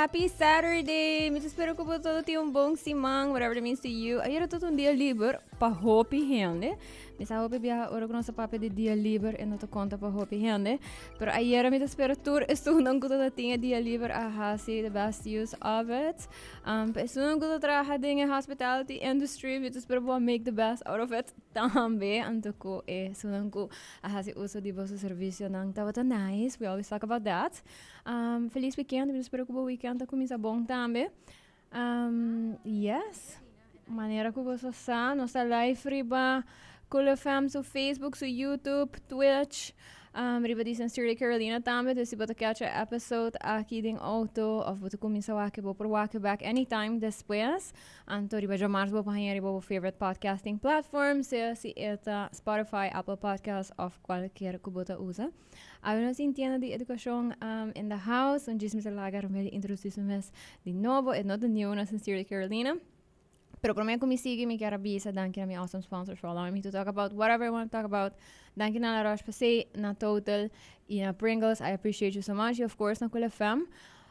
Happy Saturday! Mi ta spera ku bo todo tin un bon siman, whatever it means to you. Ayera tot un dia liber pa hopi hende. Mi sa hopi biaha ora ku nos a papia di dia liber e no ta konta pa hopi hende. Pero ayera mi ta spera tur esunnan ku ta tin e dia liber a hasi the best use of it. Pa esunnan ku ta traha den e hospitality industry, mi ta spera bo a make the best out of it tambe. Anto ku esunnan ku a hasi uso di boso servicionan tabata nice. We always talk about that. Feliz weekend, mi ta spera ku bo weekend ta kuminsá bon tambe. Yes, manera ku boso sa, nos ta live riba Cool FM su Facebook, su YouTube, Twitch, riba di Sincerely Carolina tambe. Dus si bo ta catch e episode aki den auto of bo ta kuminsá wak, bo por wak back anytime despues. Anto riba djamars bo por haña riba bo favorite podcasting platform, sea si e ta Spotify, Apple Podcast of kualkier ku bo ta usa. Awe nos tin tienda di edukashon in the house. Un djis mi ta laga Romeli introdusi su mes di nobo. E no ta nieuw na Sincerely Carolina. Pero prome ku mi sigui mi kier a bisa danki na mi awesome sponsors for allowing me to talk about whatever I want to talk about. Danki na La Roche-Posay, na Total y na Pringles. I appreciate you so much. Y of course na Cool FM.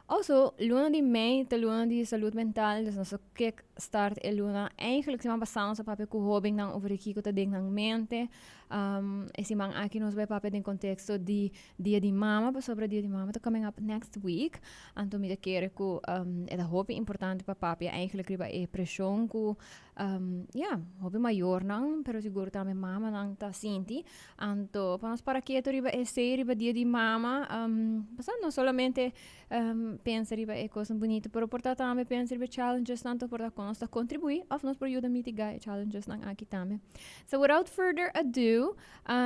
Also, luna di mei ta luna di salud mental, dus nos a kick start e luna. Eigenlijk siman pasá nos a papia ku hóbennan over di kiko ta den nan mente. E siman aki nos bai papia den konteksto di Dia di Mama, pasobra Dia di Mama ta coming up next week. Anto mi ta kere ku e ta hopi importante pa papia eigenlijk riba e preshon ku ya, hopi mayornan, pero sigur tambe mamanan ta sinti. Anto pa nos para ketu riba esei, riba Dia di Mama, pasobra no solamente pensa riba e kosnan bunito, pero por ta tambe pensa riba e challengesnan, por ta kon nos ta kontribuí òf nos por yuda mitigá e challengesnan aki tambe. So without further ado,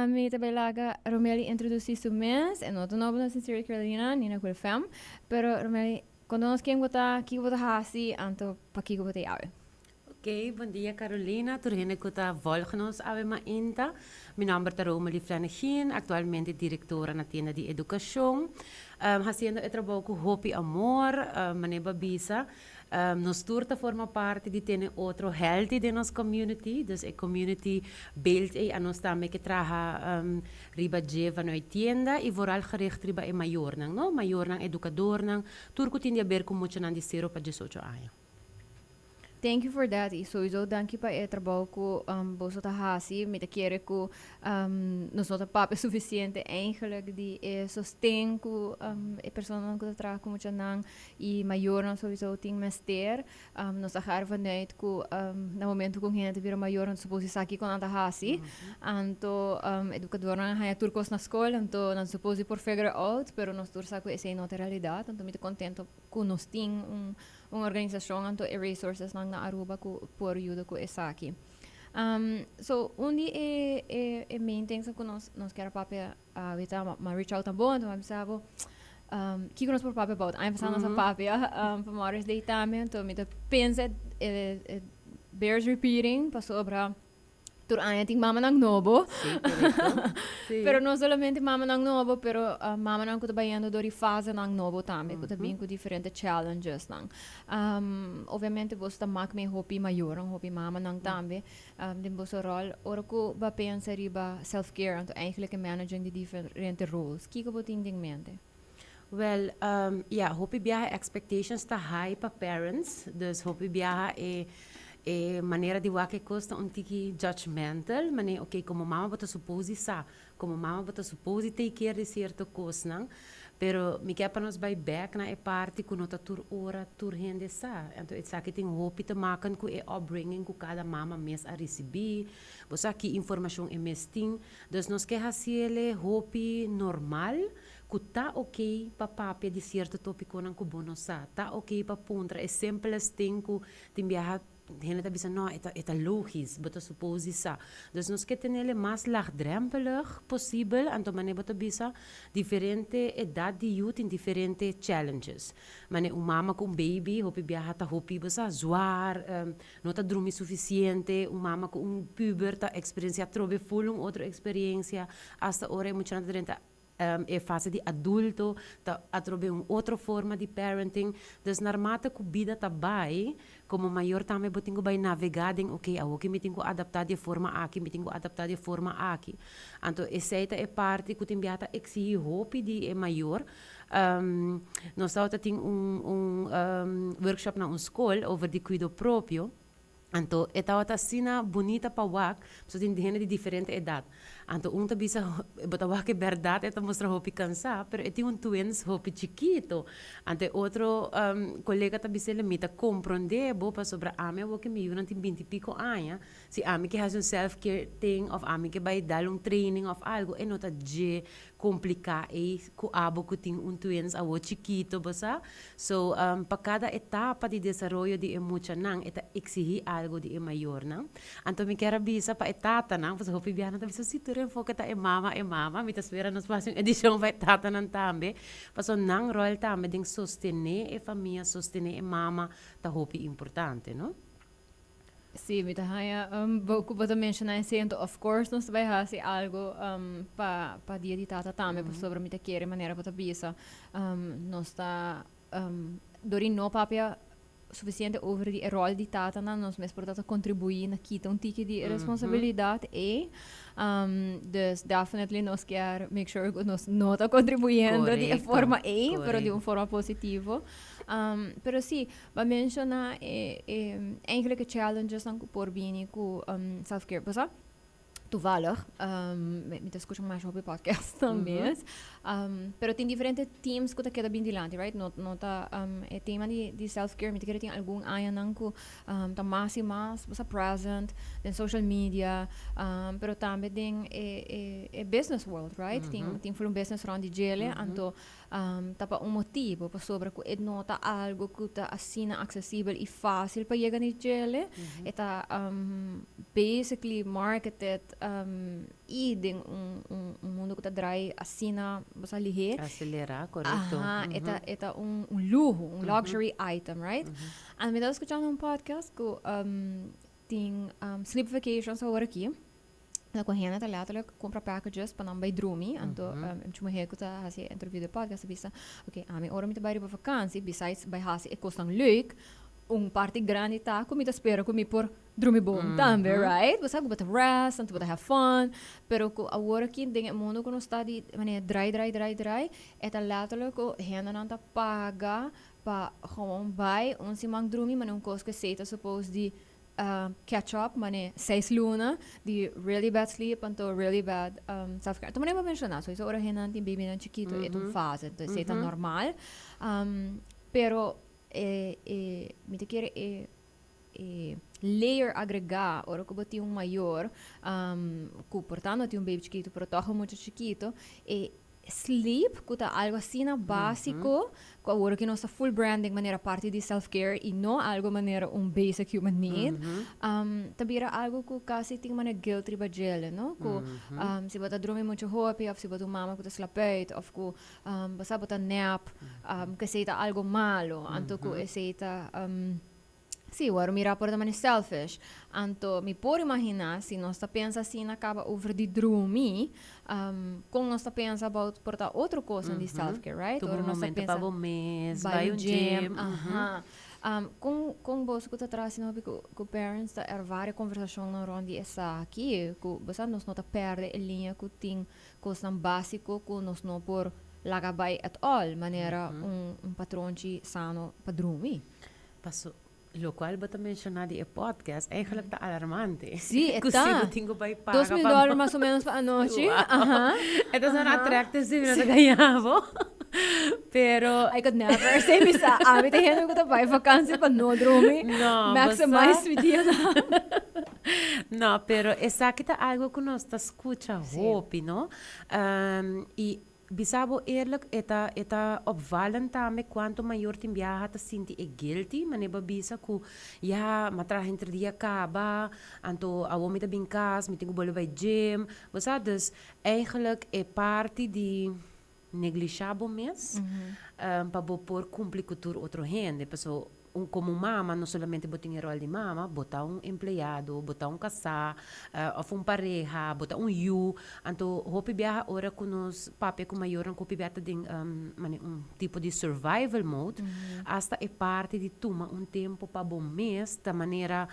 mi ta bai laga Romely introdusí su mes. E no ta nobo na Sincerely Carolina ni na Cool FM, pero Romely, konta nos ken bo ta, kiko bo ta hasi, anto pakiko bo ta yawe. Ok, bon dia Carolina, tur hende ku ta volg nos awe mainta. Mi nòmber ta Romely Flanegin, aktualmente direktora na tienda di edukashon. Hasiendo e trabou ku hopi amor, manera bo a bisa, nos tur ta forma parti di tene otro healthy den nos community, dus e community beeld ei anos tambe ke traha riba dje vanuit tienda i vooral gericht riba e mayornan, no? Mayornan, edukadornan, tur ku tin di aber ku muchanan di sero pa diesocho aña. Thank you for that y sowieso danki pa e trabou cu boso ta haci. Mi ta kere cu nos no ta papia suficiente eigenlijk di e sosten cu e personanan cu ta traha cu muchanan y mayornan sowieso tin mester. Nos ta gaar vanuit cu na momento cu un hende ta bira mayor nan ta suppose sa kico nan ta haci. Anto educadornan a haña tur cos na scol anto nan ta suppose por figure out pero nos tur sa cu esey no ta e realidad. Anto mi ta contento cu nos tin un un organisacion anto e resourcesnan na Aruba cu por yuda cu esaki. So un di e e e main things cu nos nos kier a papia awe ta m'a reach out na bo anto m'a bisa bo kico nos por papia about. Aña pasa nos a papia pa Mother's Day tambe anto mi ta pensa e e bears repeating pasobra Tur aña tin mamanan nobo. Sí, correcto. Sí. Pero no solamente mamanan nobo, pero mamanan cu ta bayendo door di fasenan nobo tambe, cu ta bin cu diferente challengesnan. Obviamente boso ta mak mee hopi mayornan, hopi mamanan tambe den boso rol. Ora cu bo a pensa riba self-care, anto eigenlijk e managing di diferente roles, kico bo tin den mente? Wel, ya, hopi biaha expectations ta high pa parents, dus hopi biaha e e manera di wak e kos ta un tiki judgmental, manera ok komo mama bo ta suppose di sa, komo mama bo ta suppose di take care di sierto kosnan, pero mi ke pa nos bai bek na e parti ku no ta tur ora tur hende sa, anto esaki tin hopi te maken ku e upbringing ku kada mama mes a risibí, bo sa ki informashon e mes tin, dus nos ke hasiele hopi normal. Ku ta ok pa papia di sierto topikonan ku bo no sa. Ta ok pa puntra e simplest thing ku tin biaha hende ta bisa no e ta e ta logis, bo ta suppose di sa. Dus nos ke tenel e mas laagdrempelig posibel, anto manera bo ta bisa diferente edat di yu tin diferente challenges. Manera un mama ku un baby hopi biaha ta hopi bo sa zwaar, no ta drumi sufisiente, un mama ku un puber ta eksperensia atrobe ful un otro eksperensia, asta ora e muchanan ta drenta. E fase di adulto ta atrobe un otro forma di parenting. Dus naarmate ku bida ta bai, komo mayor tambe bo tin ku bai navegá den, oké, awor mi tin ku adaptá di e forma aki, mi tin ku adaptá di e forma aki. Anto esei ta e parti ku tin bia ta eksigí hopi di e mayor. Nos tabata tin un workshop na un skol over di kuido propio. Anto e tabata asina bunita pa wak, pasobra tin hende di diferente edat. Anto un ta bisa, bo ta wak e bèrdat e ta mustra hopi kansá, pero e tin un twins hopi chikito. Anto e otro kolega ta bis'el, mi ta komprondé bo pasobra ami awor ke mi yunan tin binti piko aña, si ami ke hasi un self care thing òf ami ke bai dal un training òf algu, e no ta dje kompliká ei ku abo ku tin un twins awor chikito, bo sa. So, pa kada etapa di desaroyo di e muchanan e ta eksihí algu di e mayornan. Anto mi kier a bisa pa e tatanan, pasobra hopi biaha nan ta bisa, si tur enfoke ta e mama, e mama. Mi ta spera nos por hasi un edishon pa e tatanan tambe, pasobra nan ròl tambe den sostené e famia, sostené e mama ta hopi importante, no? Sí, mi ta haña bo ku bo ta menshoná esei, anto of course nos ta bai hasi algu pa Dia di Tata tambe, pasobra mi ta kere manera bo ta bisa, nos ta dor di no papia sufisiente over di e ròl di tatanan, nos mes por ta ta kontribuí na kita un tiki di e responsabilidat ei. Dus definitely nos kier make sure ku nos no ta kontribuyendo di e forma ei, pero di un forma positivo. Pero sí, Bo a menciona e e eigenlijk e challengesnan cu por bini cu self care. Bo sa, toevallig, mi ta scucha masha hopi podcast tambe, pero tin diferente teams cu ta keda bin dilanti, right? No no ta e tema di di self care mi ta kere tin algun añanan cu ta mas y mas, bo sa, present den social media, pero tambe den e e e business world, right? Tin tin full un business rond di djele, anto Ta pa un motibu, pasobra ku e no ta algu ku ta asina aksesibel i fásil pa yega na djele. E ta basically marketed i den un mundu ku ta drai asina, bo sa, lihé. Aselerá, korekto. Aha, e ta e ta un luho, un luxury item, right? Anto mi tabata skuchando un podcast ku tin sleep vacations awor aki. Na ku hende ta letterlijk kumpra packages pa nan bai drumi. Anto mucha muher ku ta hasi e interview den podcast a bisa, ok, ami ora mi ta bai riba vakansi, besides bai hasi e kosnan leuk, un parti grandi ta ku mi ta spera ku mi por drumi bon tambe, right? Bo sa ku bo ta rest, anto bo ta have fun, pero ku awor aki den e mundo ku nos ta di manera drai, drai, drai, drai, e ta letterlijk ku hendenan ta paga pa gewoon bai un siman drumi, manera un kos ku esei ta suppose di catch up mane 6 luna di really bad sleep anto really bad self care. Anto manera bo menciona, sowieso ora hendenan tin babynan chikito e ta un fase, entonces esei ta normal. Pero e mi ta kere e layer agrega ora ku bo tin un mayor ku por ta no tin un baby chikito pero tòg un mucha chikito, e sleep ku ta algo asina básiko ku awor ku nos ta full branding manera parti di self care i no algo manera un basic human need, ta bira algo ku kasi tin manera guilt riba djele, no? Ku si bo ta drumi muchu hopi òf si bo ta un mama ku ta slaap uit òf ku bo sa bo ta nap, ku esei ta algo malo, anto ku esei ta, sí, wòrdu mirá por ta manera selfish. Anto mi por imaginá si nos ta pensa asina kaba over di drumi, kon nos ta pensa about por ta otro kosnan di self care, right? Tuma un momento pa bo mes, bai un gym. Aha. Kon boso ku ta traha asina hopi ku parents ta ervaar e konversashonnan rond di esaki? Ku bo sa nos no ta pèrdè e liña ku tin kosnan básiko ku nos no por laga bai at all, manera un patronchi sano pa drumi. Paso, locual bo ta menciona di e podcast, eigenlijk ta alarmante. Sí, e Ku ta. si bo tin ku bai paga 2000 pa dòler mas o menos pa anochi. Wow. Aha. E ta sona attractive si mi no ta gaña bo. Pero I could never say mi sa, ami ta hende ku ta bai vakantie pa no drumi. No, bo Maximize sa. mi dia nan. No, pero esaki ta algo ku nos ta skucha hopi, no? I bisa bo eerlijk, e ta opvallend tambe cuanto mayor tin biaha ta sinti e guilty, manera bo a bisa cu ya, m'a traha henter dia caba, anto awo mi ta bin cas, mi tin cu bolbe bay gym. Bo sa, dus eigenlijk e parti di neglisha bo mes pa bo por cumpli cu tur otro hende, paso. Un como mama, no solamente bo tin e rol di mama, bo ta un empleado, bo ta un casá, of un pareha, bo ta un yu. Anto hopi biaha ora cu nos papia cu mayornan cu hopi biaha ta den mane un tipo di survival mode, hasta e parti di tuma un tempo pa bo mes ta manera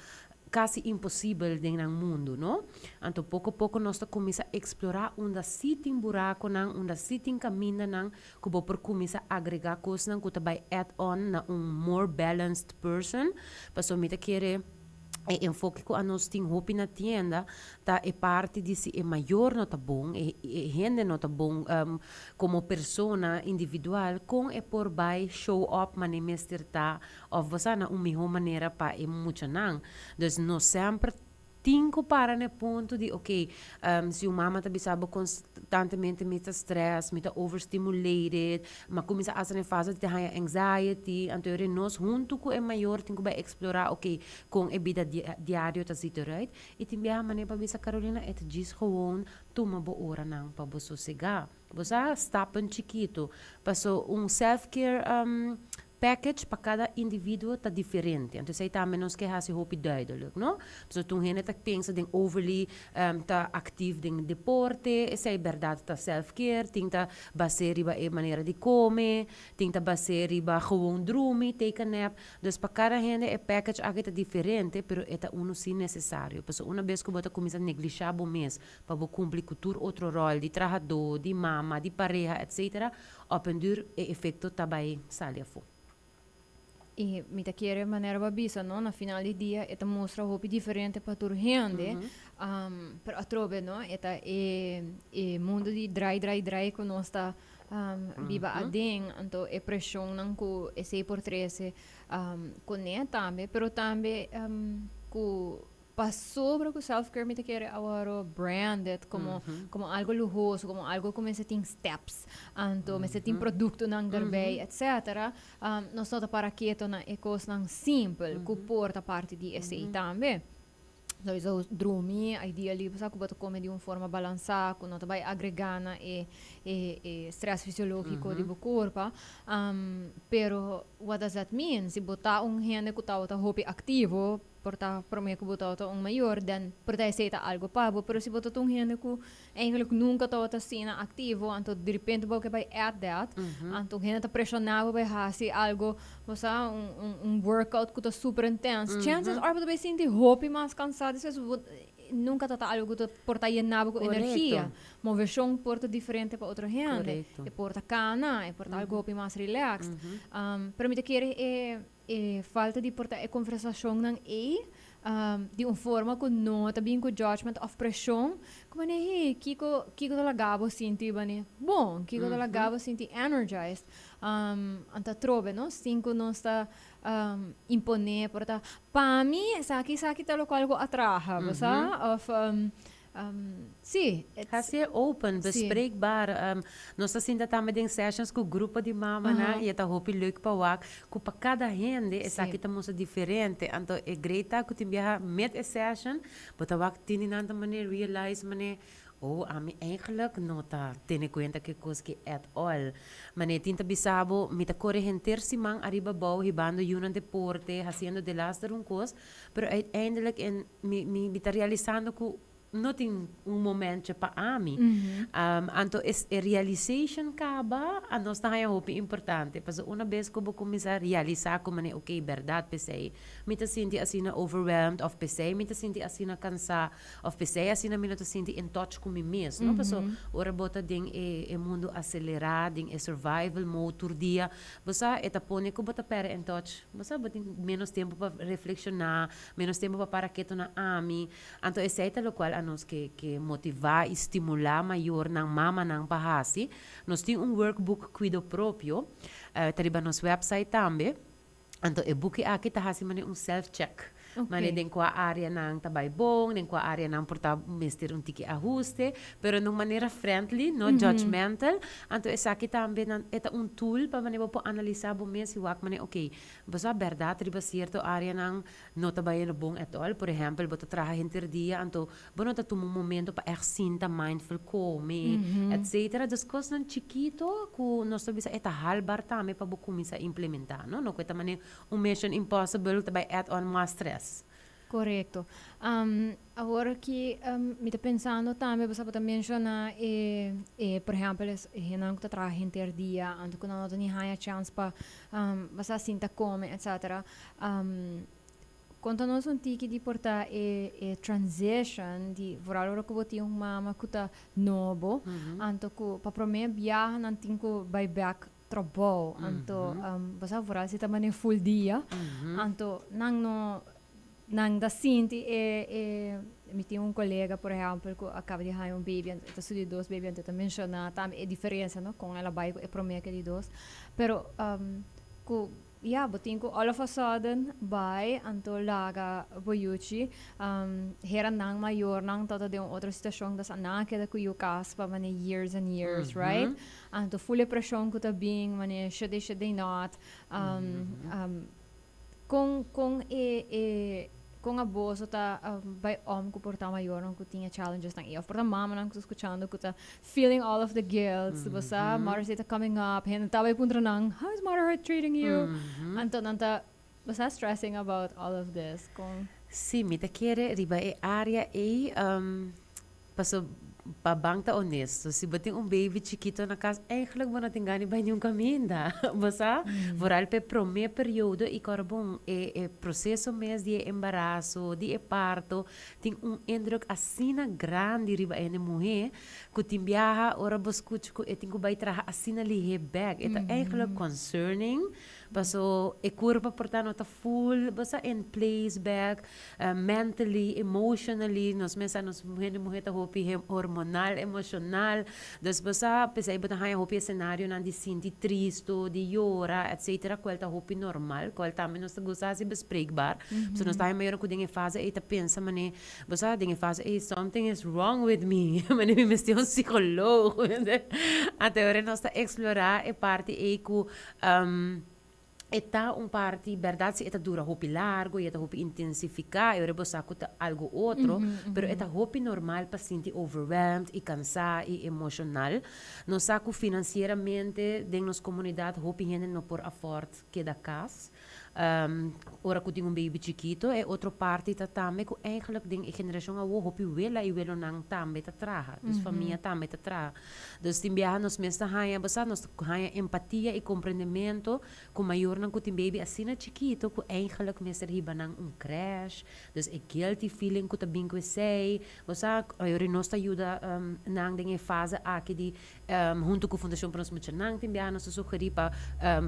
casi imposibel den nan mundo, no? Anto poco poco nos ta cuminsa explora unda si tin buraconan, unda si tin camindanan cu bo por cuminsa agrega cosnan cu ta bay add on na un more balanced person, pasobra mi ta kere e enfoke cu anos tin hopi na tienda ta e parti di si e mayor no ta bon, e hende no ta bon como persona individual, con e por bay show up mane mester ta of bo sa na un miho manera pa e muchanan. Dus no semper tin cu para na e punto di ok, si un mama ta bisa bo constantemente mi ta stress, mi ta overstimulated, m'a cuminsa hasta na e fase di ta haya anxiety, anto e nos hunto cu e mayor tin cu bay explora ok, con e bida diario ta ziet eruit. Y tin biaha manera pa bisa Carolina e ta djis gewoon tuma bo oranan pa bo sosega. Bo sa stappen chikito, paso un self care package pa cada individuo ta diferente. Anto esey tambe nos ke haci hopi duidelijk, no? Pasobra tur hende ta pensa den overly ta actief den deporte, esey berdad ta self care, tin ta base riba e manera di come, tin ta base riba gewoon drumi, take a nap. Dus pa cada hende e package aki ta diferente, pero e ta uno si necesario. Pasobra una bes cu bo ta cuminsa neglisha bo mes pa bo cumpli cu tur otro rol di trahador, di mama, di pareha, etc., op en duur e efecto ta bay sali afo. Y mi ta kere manera bo a bisa, no, na final di dia e ta mustra hopi diferente pa tur hende, pero atrobe, no, e ta e e mundo di drai drai drai cu nos ta biba aden, anto e presionnan cu esey por trece cune tambe, pero tambe cu pasobra cu self care mi ta kere awor branded como como algo luhoso, como algo cu mester tin steps, anto mester tin productonan derbij, etcetera. Nos no ta para keto na e cosnan simpel cu por ta parti di esey tambe. Sowieso drumi, ideally bo sa cu bo ta come di un forma balansa cu no ta bay agrega na e e e stress fisiologico di bo curpa. Pero what does that mean? Si bo ta un hende cu tabata hopi activo, Por ta prome ku bo tabata un mayor, den por ta esei ta algo pa bo, pero si bo ta un hende ku eigenlijk nunka tabata asina aktivo, anto direpente bo ke bai add that, anto un hende ta preshona bo bai hasi algo, bo sa, un un un workout ku ta super intens, chances are bo ta bai sinti hopi mas kansa despues, bo nunka ta ta algo ku ta por ta yena bo ku energia. Moveshon por ta diferente pa otro hende, e por ta kana, e por ta algo hopi mas relaxed, pero mi ta kere e E falta di por ta e conversacionnan ey di un forma cu no ta bin cu judgment of presion, cu manera hey kico kico ta laga bo sinti bani bon, kico ta laga bo sinti energized. Anto atrobe no sin cu nos ta impone por ta pa mi esaki esaki ta locual cu a traha, bo sa? Of Sí. Hacié open, bespreekbaar. Nos ta sinta tambe den sessions cu grupo di mamanan y e ta hopi leuk pa wak cu pa cada hende esaki ta mustra diferente. Anto e great ta cu tin biaha met e session bo ta wak tin di nan ta manera realize manera oh ami eigenlijk no ta tene cuenta cu e cos ki at all. Manera tin ta bisa bo mi ta core henter siman ariba abou hibando yunan deporte haciendo delaster un cos pero uiteindelijk en Mi mi ta realisando ku no tin un momentje pa ami. Anto es e realization kaba a nos ta haña hopi importante. Pasobra una bes ku bo kuminsá realisá ku manera okey bèrdat p'esei mi ta sinti asina overwhelmed òf p'esei mi ta sinti asina kansá òf p'esei asina mi no ta sinti in touch ku mi mes, no. Pasobra ora bo ta den e e mundu aselerá, den e survival mode tur dia, bo sa e ta pone ku bo ta pèrdè in touch. Bo sa bo tin ménos tempu pa reflekshoná, Menos tempu pa para ketu na ami. Anto esei ta lokual anos ke ke motivá i stimulá mayornan, mamanan pa hasi. Nos tin un workbook Kuido Propio, ta riba nos website tambe. Anto e buki aki ta hasi manera un self check. Mane den kua área nan ta bai bon, den kua área nan por ta mester un tiki ahuste, pero na un manera friendly, no judgmental. Anto esaki tambe nan e ta un tool pa manera bo por analisá bo mes i wak manera, okay, bo sa bèrdat riba sierto áreanan no ta bayendo bon at all. Por ehèmpel, bo ta traha henter dia, anto bo no ta tuma un momento pa ègt sinta mindful kome, etcetera. Dus kosnan chikito ku nos ta bisa e ta haalbaar tambe pa bo kuminsá implementá, no? No ku e ta manera un mission impossible ta bai add on mas stress. Korekto. Awor aki mi ta pensando tambe bo sa bo ta menshoná e e por ehèmpel e hendenan ku ta traha henter dia anto ku nan no ta ni haña chèns pa bo sa sinta kome etcetera. Konta nos un tiki di por ta e e transition di vooral ora ku bo tin un mama ku ta nobo anto ku pa promé biaha nan tin ku bai bèk trabou anto bo sa vooral si ta manera full dia anto nan no nan ta sinti e e mi tin un kolega por ehèmpel ku a kaba di haña un baby anto e ta su di dos baby anto e ta menshoná tambe e diferensia no kon el a bai ku e promé ku e di dos pero ku Ya, bo tin ku all of a sudden bai anto laga bo yuchi. Hera nan mayornan ta ta den un otro situacion dus nan a keda ku yu kas pa mane years and years, right? Anto full e presion ku ta bin mane should they should they not. Kon kon e e kon aboso ta bai om ku por ta mayornan ku tin e challenges nan ei of por ta mamanan ku ta skuchando ku ta feeling all of the guilt, bo sa, Mother's Day ta coming up, hende ta bai puntra nan, how is motherhood treating you? Anto nan ta, bo sa, stressing about all of this, kon. Sí, mi ta kere riba e área ei, paso pa ban ta honesto, si bo tin un baby chikito na kas, eigenlijk bo no tin gana di bai niun kaminda, bo sa? Vooral pa e promé periodo i kòrda bon, e e proseso mes di e embaraso, di e parto, Tin un indruk asina grandi riba hende muhé ku tin biaha ora bo skucha ku e tin ku bai traha asina lihé bèk. E ta eigenlijk concerning paso e kurpa por ta no ta full bo sa in place bèk, mentally, emotionally, nos mes sa nos hende muhé ta hopi hormonal, emoshonal, dus bo sa p'esei bo ta haña hopi esenarionan di sinti tristu, di yora etcetera kual ta hopi normal, kual tambe nos ta gusta hasi bespreekbaar. So nos ta haña mayornan ku den e fase ei ta pensa manera, bo sa den e fase ei something is wrong with me, manera mi mester un psicologo, anto ora nos ta explora e parti ei ku e ta un parti berdad si e ta dura hopi largo y e ta hopi intensifica y ora bo sa ku ta algo otro, pero e ta hopi normal pa sinti overwhelmed y cansa y emocional. Nos sa ku financieramente den nos comunidad hopi hende no por afford keda cas. Ora ku tin un baby chikito, e otro parti ta tambe ku eigenlijk den e generashon awo hopi wela i welonan tambe ta traha, dus famia tambe ta traha. Dus tin biaha nos mes ta haña, bo sa, nos ta haña empatia i komprendemento ku mayornan ku tin baby asina chikito ku eigenlijk mester hiba nan un crèche, dus e guilty feeling ku ta bin ku esei, bo sa, ayori nos ta yuda nan den e fase aki di Hunto ku Fundashon pa Nos Muchanan tin biaha nos ta sugerí pa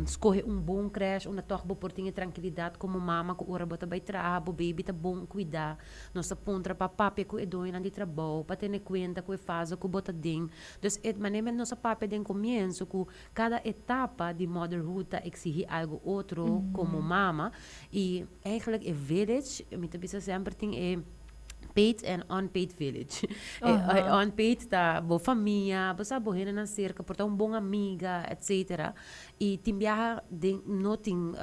skohe un bon krèsh unda tòg bo por tin e trankilidat komo mama ku ora bo ta bai traha bo beibi ta bon kuidá. Nos ta puntra pa papia ku e doñonan di trabou pa tene kuenta ku e fase ku bo ta den. Dus e manera nos a papia den komienso ku kada etapa di motherhood ta eksihí algu otro komo mama i eigenlijk e village mi ta bisa semper tin e. Paid en unpaid village. E unpaid ta bo famia, bo sa bo hendenan cerca, por ta un bon amiga, etcetera. Y tin biaha den no tin,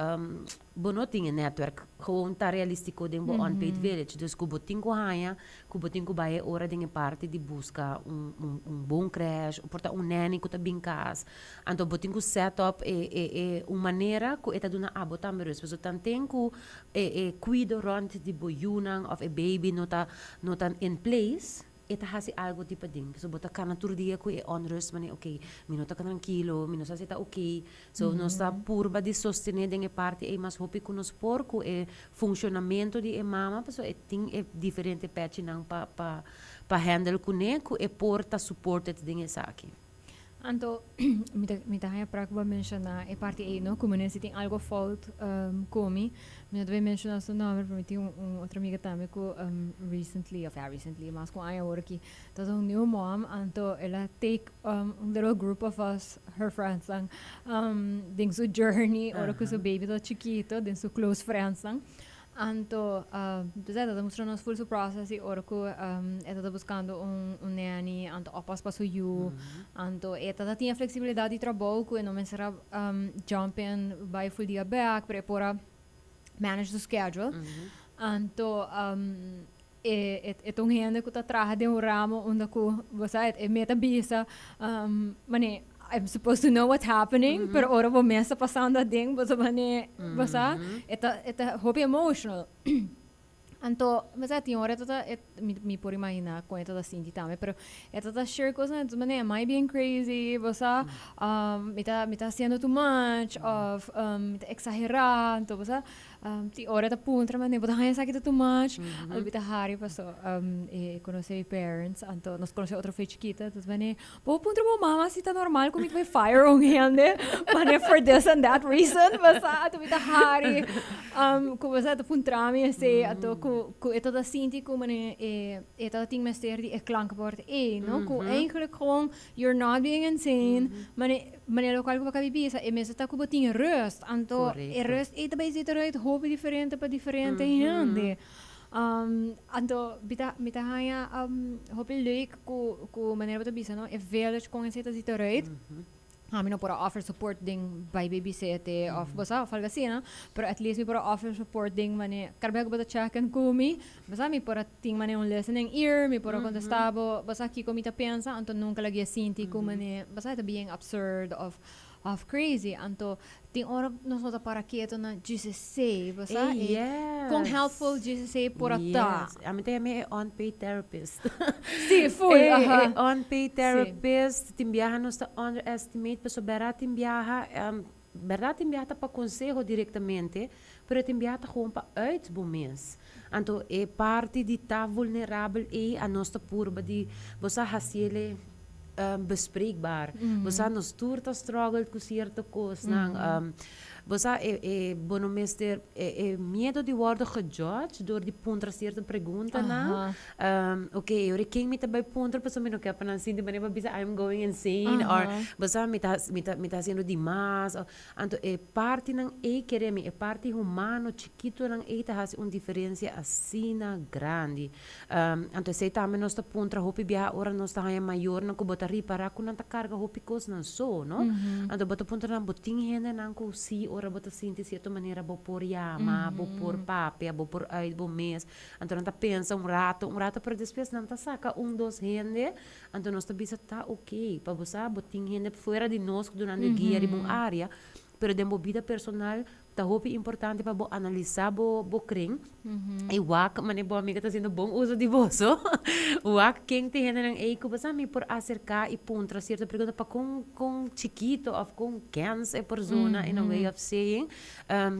bo no tin e netwerk, gewoon ta realistico den bo unpaid village. Dus cu bo tin cu haña, cu bo tin cu bay e ora den e parti di busca un un bon crèche, o por ta un nanny cu ta bin cas. Anto bo tin cu set up e e e un manera cu e ta duna abo tambe rust. Pasobra tanten cu e e cuido rond di bo yunan of e baby no ta no ta in place, e ta haci algo di paden. Pasobra bo ta cana tur dia cu e onrust manera ok, mi no ta trankilo, mi no sa si ta ok. So nos ta purba di sostene den e parti ey mas hopi cu nos por cu e funcionamento di e mama pasobra e tin e diferente pechinan pa pa pa handle cune cu e por ta supported den esaki. Anto, mi ta, mi ta haña pra ku bo a menshoná e parti ei, no? Ku manera si tin algo fout ku mi. Mi no ta bay menshoná su nòmber, pero mi tin un, un otro amiga tambe ku recently, òf ya recently, mas ku un aña awor aki, ta un new mom, anto el a take un little group of us, her friendsnan, den su journey ora ku su baby ta chikito, den su close friendsnan. Anto, dus e ta mustra nos full su process y ora cu e ta buscando un nanny, anto oppas pa su yu. Anto e ta tin e flexibilidad di trabou cu e no mester a jump in bay full dia back, pero e por a manage su schedule. Anto, e ta un hende cu ta traha den un ramo unda cu, bo sa, e meta bisa, mane, I'm supposed to know what's happening, pero ora bo mes ta pasando aden, bo ta mane, bo sa, e ta hopi emotional. Anto, bo sa, tin ora e ta, mi por imagina con e ta sinti tambe, pero e ta share cosnan, anto mane, "Am I being crazy?", bo sa, mi ta haciendo too much, of mi ta exagera, anto bo sa, tin ora ta puntra mane, "Bo ta haña esaki ta too much?" Anto mi ta hari paso, e conoce mi parents, anto nos conoce otro fe chikito, anto mane, "Bo puntra bo mama si ta normal cu mi ta bay fire un hende, mane, for this and that reason", bo sa, anto mi ta hari, cu bo sa, ta puntra mi esey, anto cu e ta sinti cu mane e ta tin mester di e klankbord ey, no? Cu eigenlijk gewoon, you're not being insane, mane locual cu bo acaba di bisa, e mester ta cu bo tin rust, anto e rust ey ta bay zit eruit hopi diferente pa diferente hende. Anto mi ta haña hopi leuk cu manera bo ta bisa, no? E village con esey ta zit eruit. Ami no por a offer support den bay babysit of bo sa of algo asina, pero at least mi por a offer support den mane cada bes cu bo ta check in cu mi, bo sa, mi por a tin mane un listening ear, mi por a contesta bo, bo sa, kico mi ta pensa, anto nunca lag'e sinti cu mane, bo sa, e ta being absurd of crazy. Anto tin ora nos no ta para keto na GCC, bo sa, e con helpful GCC por a ta. Yes. Ami ta yama e unpaid therapist. Si, full, E unpaid therapist, tin biaha nos ta underestimate, paso berdad tin biaha, berdad tin biaha ta pa conseho directamente, pero tin biaha ta gewoon pa uit bo mes. Anto e parti di ta vulnerabel ey a nos ta purba di, bo sa, haciele bespreekbaar. Bo sa, nos tur ta struggle cu cierto cosnan. Bo sa, e bo no mester e miedo di wordo gejudge door di puntra cierto preguntanan. Ok, e ora ken mi ta bay puntra, pasobra mi no kier pa nan sinti manera pa bisa I'm going insane or, bo sa, mi ta haciendo dimas. Anto e partinan ey, kere mi, e parti humano chikitonan ey ta haci un diferencia asina grandi. Anto esey tambe nos ta puntra hopi biaha ora nos ta haña mayornan cu bo ta ripara cu nan ta carga hopi cosnan so, no? Anto bo ta puntra nan, "Bo tin hendenan cu si ora bo ta sinti cierto manera bo por yama, bo por papia, bo por uit bo mes?" Anto nan ta pensa un rato, un rato, pero despues nan ta saca un, dos hende, anto nos ta bisa ta ok, pa bo sa bo tin hende fuera di nos cu dunando e guia riba un area, pero den bo bida personal ta hopi importante pa bo analisa bo kring y wak mane bo amiga ta haciendo bon uso di boso, wak ken tin hendenan ey cu bo sa mi por acerca y puntra cierto pregunta pa con chikito of con kens e persona, in a way of saying,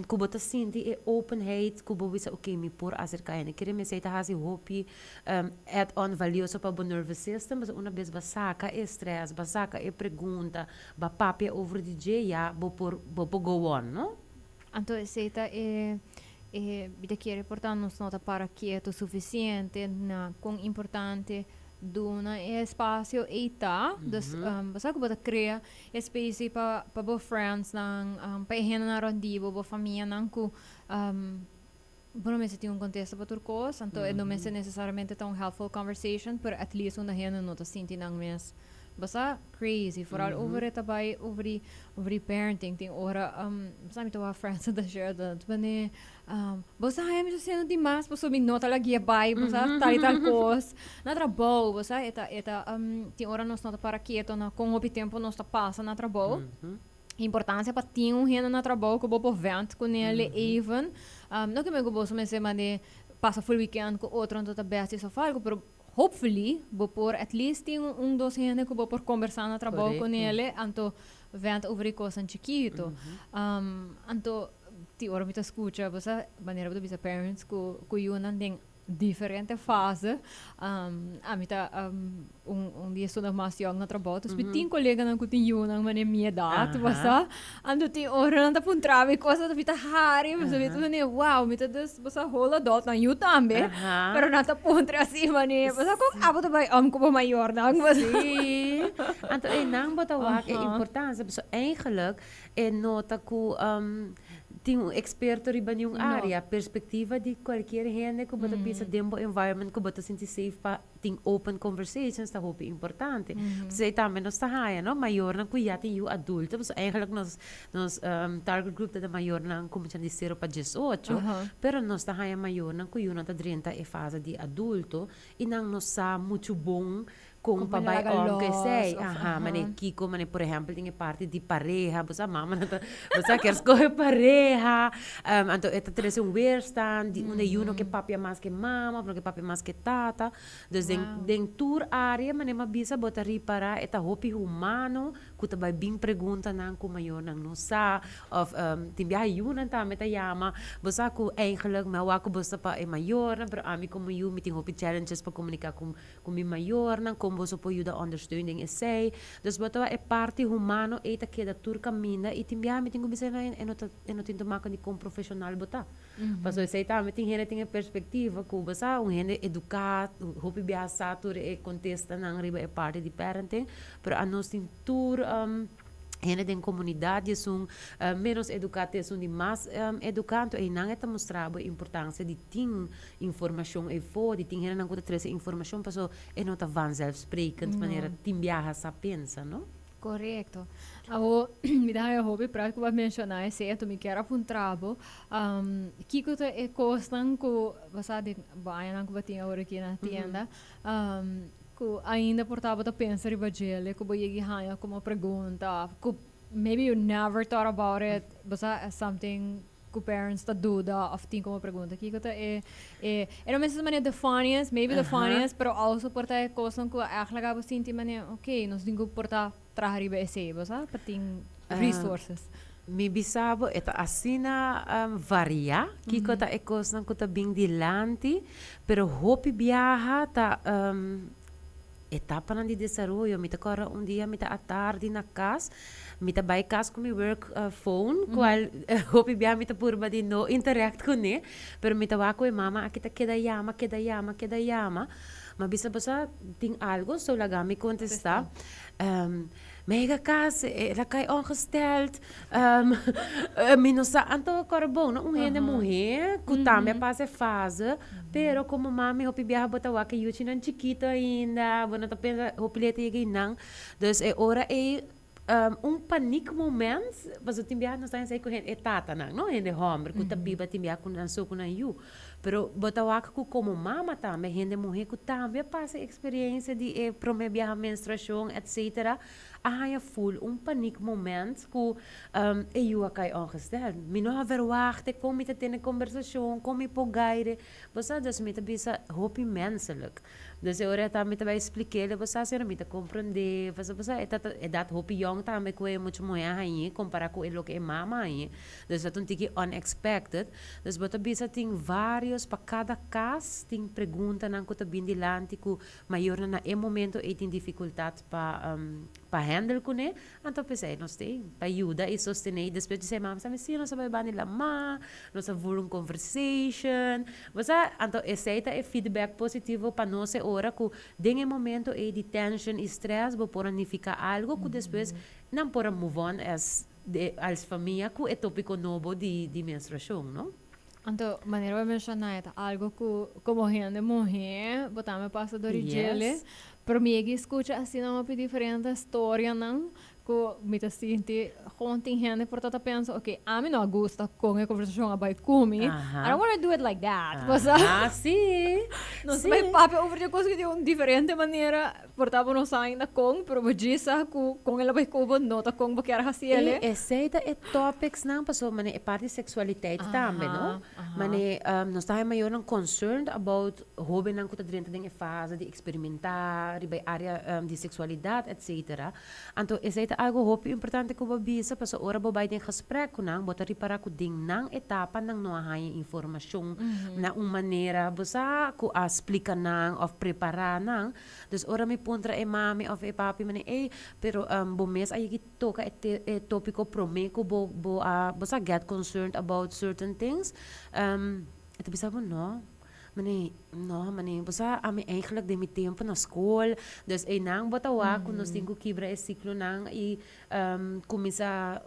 cu bo ta sinti e openheid cu bo bisa, "Ok, mi por acerca hende". Kere mi esey ta haci hopi add on valioso pa bo nervous system, pasobra una bes ba saca e stress, ba saca e pregunta, ba papia over di dje, ya bo por go on, no? Anto esey ta e mi ta kier por nos no ta para keto suficiente na con importante duna e espacio ey ta. Dus bo sa cu bo ta crea space pa bo friends nan, pa e hendenan rond di bo, bo famianan cu bo no mester tin un contesta pa tur cos, anto e no mester necesariamente ta un helpful conversation, pero at least unda hende no ta sinti nan mes, bo sa, crazy, vooral over e ta bay over di parenting. Tin ora, sa, mi ta wak friends ta share dat wanneer bo sa, mi ta haciendo dimas pasobra mi no ta lagu'e bay, bo sa, tal y tal cos na trabou. Bo sa, e ta tin ora nos no ta para keto na con hopi tempo nos ta pasa na trabou, importancia pa tin un hende na trabou cu bo por vent cu nele even, no ke men cu bo mester mande pasa full weekend cu otro, anto ta besties of algo, pero hopefully bo por at least tin un, dos hende cu bo por conversa na trabou cu nele, anto vent over e cosnan chikito. Anto tin ora mi ta scucha, bo sa, manera bo ta bisa, parents cu yunan den diferente fase, ami ta un di esunnan mas yong na trabou, dus mi tin koleganan ku tin yunan manera mi edat, bo sa. Anto tin ora nan ta puntra mi kos, mi ta hari, pasobra mi ta manera wow, mi ta dus, bo sa, whole adult, nan yu tambe, pero nan ta puntra asi manera, bo sa kon abo ta bai om ku bo mayornan, bo sa. Sí, anto einan bo ta wak e importancia, pasobra eigenlijk e nota ku tin un experto riba niun area, perspectiva di cualkier hende ku bo ta bisa den bo environment ku bo ta sinti safe pa tin open conversations ta hopi importante. P'esei tambe nos ta haya, no, mayornan ku ya tin yu adulto, pasobra eigenlijk nos nos target group ta de mayornan kuminsá di sero pa diesocho, pero nos ta haya mayornan ku yunan ta drenta e fase di adulto i nan no sa muchu bon kon pa bai om ku esei. Aha, manera kiko, manera por ehèmpel den e parti di pareha, bo sa mamanan ta, bo sa kier skohe pareha, anto e ta trese un weerstand di unda yu no ke papia mas ke mama of no ke papia mas ke tata. Dus den den tur área manera mi a bisa bo ta ripará e ta hopi humano ku ta bai bin preguntanan ku mayornan no sa of tin biaha yunan tambe ta yama, bo sa ku eigenlijk mi a wak ku bo sta pa e mayornan pero ami komo yu mi tin hopi challenges pa komuniká ku Ku mi mayornan, kon boso por yuda ondersteun den esei. Dus bo ta wak e parti humano ei ta keda tur kaminda i tin biaha mi tin ku bisa nan e no ta e no tin te maka di kon profeshonal bo ta. Pasobra esei tambe tin hende tin e perspektiva ku bo sa un hende eduká hopi biaha sa tur e kontestanan riba e parti di parenting, pero anos tin tur hende den komunidat di esun ménos eduká te esun di mas eduká, anto einan e ta mustra bo e importansia di tin informashon eyfo, di tin hendenan ku ta trese informashon paso e no ta vanzelfsprekend manera tin biaha sa pensa, no? Korekto. Awo mi ta haña hopi pret ku bo a menshoná esei, anto mi kier a puntra bo, kiko ta e kosnan ku bo sa den bo añanan ku bo tin awor aki na tienda, ku ainda por ta bo ta pensa riba djele, ku bo yegi haña komo pregunta, ku maybe you never thought about it, bo sa as something ku parents ta duda of tin komo pregunta kiko ta e e e no mester manera the funniest, maybe the funniest, pero also por ta e kosnan ku eigenlijk abo sinti manera okay nos tin ku por ta traha riba esei, bo sa, pa tin resources. Mi bisa bo e ta asina varia kiko ta e kosnan ku ta bin dilanti, pero hopi biaha ta Etapanan di desaroyo, mi ta kòrda un dia mi ta atardi na kas, mi ta bai kas ku mi work phone, kual hopi bia mi ta purba di no interact kuné, pero mi ta wak ku e mama aki ta keda yama, keda yama, keda yama, mi a bisa bo sa tin algo so laga mi kontestá. Mi a yega kas, el a kai ongesteld, mi no sa, anto kòrda bon no, un hende muhé ku tambe a pasa e fase, pero komo mami hopi biaha bo ta wak e yuchinan chikito ainda, bo no ta pensa hopi lei ta yega einan, dus e ora ei un paniek moment, pasobra tin biaha nos ta hensai ku hende e tatanan no, hende hòmber ku ta biba tin biaha ku nan so ku nan yu, pero bo ta wak ku komo mama tambe hende muhé ku tambe a pasa e eksperiencia di e promé biaha menstruashon etcetera, a haña ful un paniek moment ku e yu a kai ongesteld. Mi no a verwachta kon mi ta tene kombersashon, kon mi por gaire. Bo sa, dus mi ta bisa hopi menselijk. Dus e ora ta mi ta bai splik'é, bo sa señora mi ta komprondé, pasobra bo sa e ta edat hopi yòn tambe ku e mucha muhé a hañ'é kompará ku e loke e mama a hañ'é. Dus ta un tiki unexpected. Dus bo ta bisa tin varios pa kada kas tin preguntanan ku ta bin dilanti ku mayornan na e momento ei tin difikultat pa pa handle kuné. Anto p'esei nos tin pa yuda i sostené i despues di esei mama sa mi si nos a bai banda di lamá, nos a voer un conversation. Bo sa, anto esei ta e feedback positivo pa nos e ora ku den e momento ei di tension i stress bo por a nifiká algo ku despues nan por a move on as de als famia ku e tópiko nobo di di menstruashon, no? Anto, manera bo a menshoná e ta algo ku komo hende muhé bo tambe pasa dor di djele. Pero mi yega i skucha asina hopi diferente storianan ku mi ta sinti gewoon tin hende por ta ta pensa, oke, ami no a gusta kon e konversashon a bai ku mi, I don't wanna do it like that, bo sa? Aha, si. Nos ta bai papia over di e kos di un diferente manera. Por ta bo no sa ainda kon, pero bo djis sa ku kon el a bai ku bo no ta kon bo kier hasi el. E esei ta e topicsnan pasobra manera e parti seksualiteit tambe no. Manera nos ta haña mayornan concerned about hobennan ku ta drenta den e fase di eksperimentá riba e area di seksualidat etcetera. Anto esei ta. Ta algo hopi importante ku bo bisa, paso ora bo bai den gesprek ku nan, bo ta ripará ku den nan etapa nan no a haña informashon na un manera, bo sa, ku a splika nan òf prepará nan. Dus ora mi puntra e mami òf e papi mane, ey, pero bo mes a yegi toka e tópiko promé ku bo a, bo sa, get concerned about certain things? E ta bisa bo no. Mane, no, mane, bo sa ami eigenlijk den mi tempo na skol, dus einan bo ta wak ku nos tin ku kibra e siklonan i kuminsá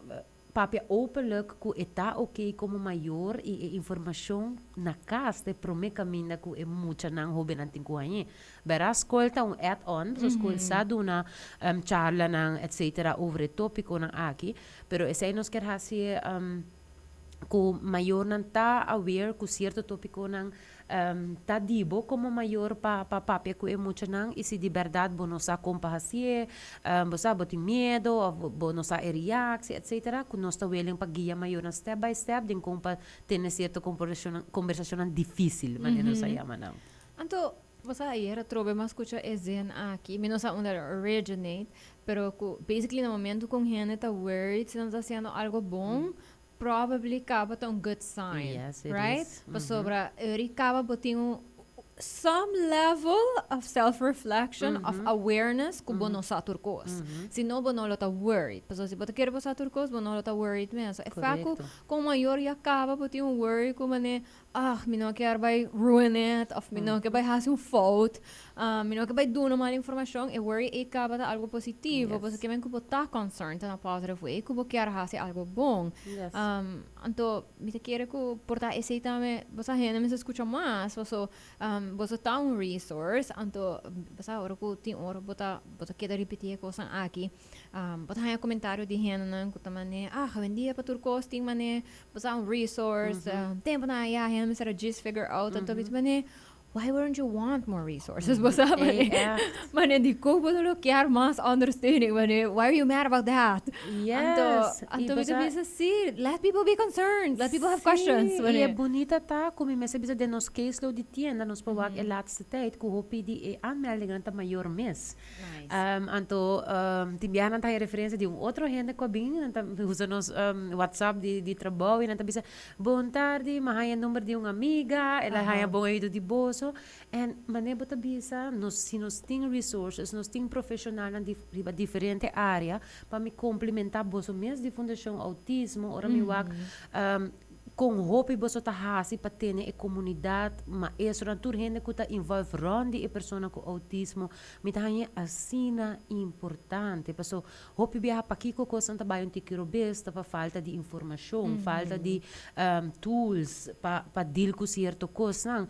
papia openlijk ku e ta oké komo mayor i e informashon na kas ta e promé kaminda ku e muchanan hóbennan tin ku hañ'é. Bèrdat skol ta un add-on, pasobra skol sa duna charlanan etcetera over e tópikonan aki, pero esei nos kier hasi ku mayornan ta aware ku sierto tópikonan ta di bo komo mayor pa pa papia ku e muchanan i si di bèrdat bo no sa kon pa hasié, bo sa bo tin miedu òf bo no sa e reaksi etsetera ku nos ta willing pa guia mayornan step by step den kon pa tene sierto kombersashonnan difísil manera nos a yama nan. Anto bo sa ayer atrobe mi a skucha e zin aki, mi no sa unda el originate, pero ku basically na momento ku un hende ta worried si nan ta hasiendo algo bon, probably kaba ta un good sign, Yes, it right? is. Pasobra eri kaba bo tin un some level of self reflection, of awareness ku bo no sa tur kos. Si no bo no lo ta worried. Pasobra si bo ta kere bo sa tur kos, bo no lo ta worried mes. So e fak ku kon mayor ya kaba bo tin un worry ku manera ah, mi no kier bai ruin it, of mi no kier bai hasi un fout, mi no kier bai duna mal informacion, e worry ei caba ta algo positivo, pasobra kimen cu bo ta concerned in a positive way, cu bo kier hasi algo bon. Anto, mi ta kere cu por ta esey tambe bo sa hende mester scucha mas, paso boso ta un resource, anto bo sa ora cu tin ora bo ta bo ta keda ripiti e cosnan aki, bo ta haña comentario di hendenan cu ta mane, ah, awendia pa tur cos tin mane bo sa un resource, tempo nan aya hende mester a djis figure out, anto mi ta mane, why wouldn't you want more resources? Bo sa mane, mane dikon bo no lo kier mas ondersteuning, mane why are you mad about that? Yes, Anto mi ta bisa si, let people be concerned, let people have questions. Si, i e bunita ta ku mi mester bisa den nos caseload di tienda nos por wak e laatste tijd ku hopi di e aanmeldingen ta mayor mes. Nice. Anto tin biaha nan ta haña referencia di un otro hende ku a bin, nan ta usa nos WhatsApp di trabou i nan ta bisa, Bon tardi, mi a haña number di un amiga, el a haña bon oido di boso. En manera bo ta bisa, nos si nos tin resources, nos tin profesionalnan di riba diferente area pa mi complementa boso mes di Fundacion Autismo, ora mi wak Kon hopi boso ta hasi pa tene e komunidat, maestronan, tur hende ku ta involve rònt di e persona ku outismo? Mi ta hañ'é asina importante. Paso hopi biaha pakiko kosnan ta bai un tiki robes ta pa falta di informashon, falta di tools pa pa deal ku sierto kosnan.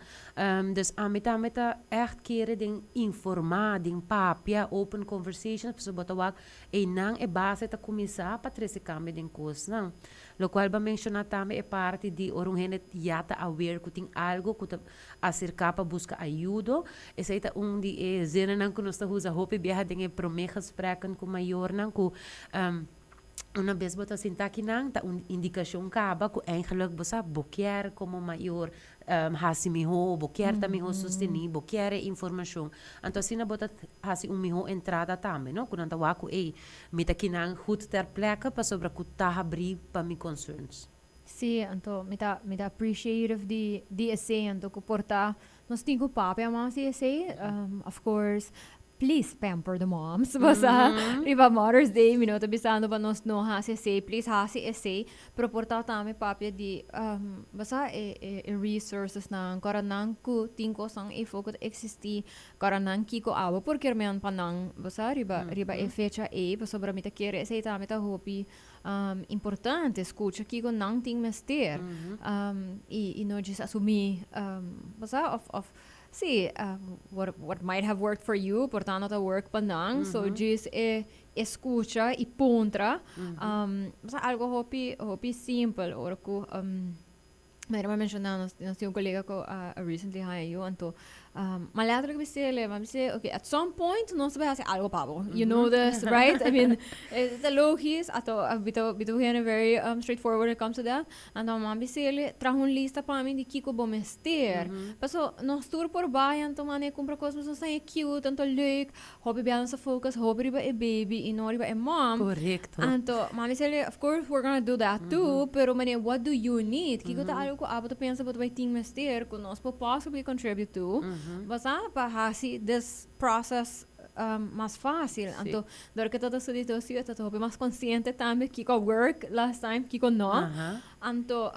Dus ami tambe ta ègt kere den informá, den papia, open conversations, pasobra bo ta wak einan e base ta kuminsá pa trese kambio den kosnan. Locual bo a menciona tambe e parti di ora un hende ya ta aware cu tin algo cu ta acerca pa busca ayudo. Esey ta un di e zinnennan cu nos ta usa hopi biaha den e prome gesprekken cu mayornan cu una bes bo ta sinta akinan ta un indicacion caba cu eigenlijk bo sa bo kier como mayor hasi miho, bo kier ta miho sosteni, bo kier e informacion. Anto asina bo ta hasi un miho entrada tambe, no? Cu nan ta wak cu, ey, mi ta kinan goed ter plekke pasobra cu ta habri pa mi concerns. Sí, anto mi ta mi ta appreciative di di esey, anto cu por ta nos tin cu papia mas di esey, of course, please pamper the moms, bo sa, riba Mother's Day mi no ta bisando pa nos no hasi esey, please hasi esey, pero por ta tambe papia di, bo sa, e e e resources nan, kora nan ku tin kosnan eyfo ku ta existi, kora nan kiko abo por kier men pa nan, bo sa, riba riba e fecha ey, pasobra mi ta kere esey tambe ta hopi importante, skucha kiko nan tin mester, i i no djis asumi, bo sa, of of Sí, what what might have worked for you por ta no ta work pa nan. So djis e e skucha i puntra. Sa algo hopi hopi simpel ora ku manera mi a menshoná nos nos tin un kolega ku a recently haña yu anto. Ma letterlijk bis'é, m'a bis'é, "Okay, at some point nos ta bay haci algo pa bo. You know this, right?" I mean, ta logisch, anto mi ta hende very straightforward when it comes to that. Anto m'a bis'é, "Traha un lista pa mi di kiko bo mester." Paso nos tur por bay anto mane cumpra cos, nos ta cute, anto leuk. Hopi biaha nos ta focus hopi riba e baby y no riba e mom. Anto m'a bis'é, "Of course we're gonna do that too, pero mane, what do you need? Kiko ta algo cu abo ta pensa bo ta bay tin mester cu nos por possibly contribute to? Basta pa hasi this process mas facil." Anto, door cu ta studia si, ta hopi mas consciente tambe kiko work last time, kiko no. Anto,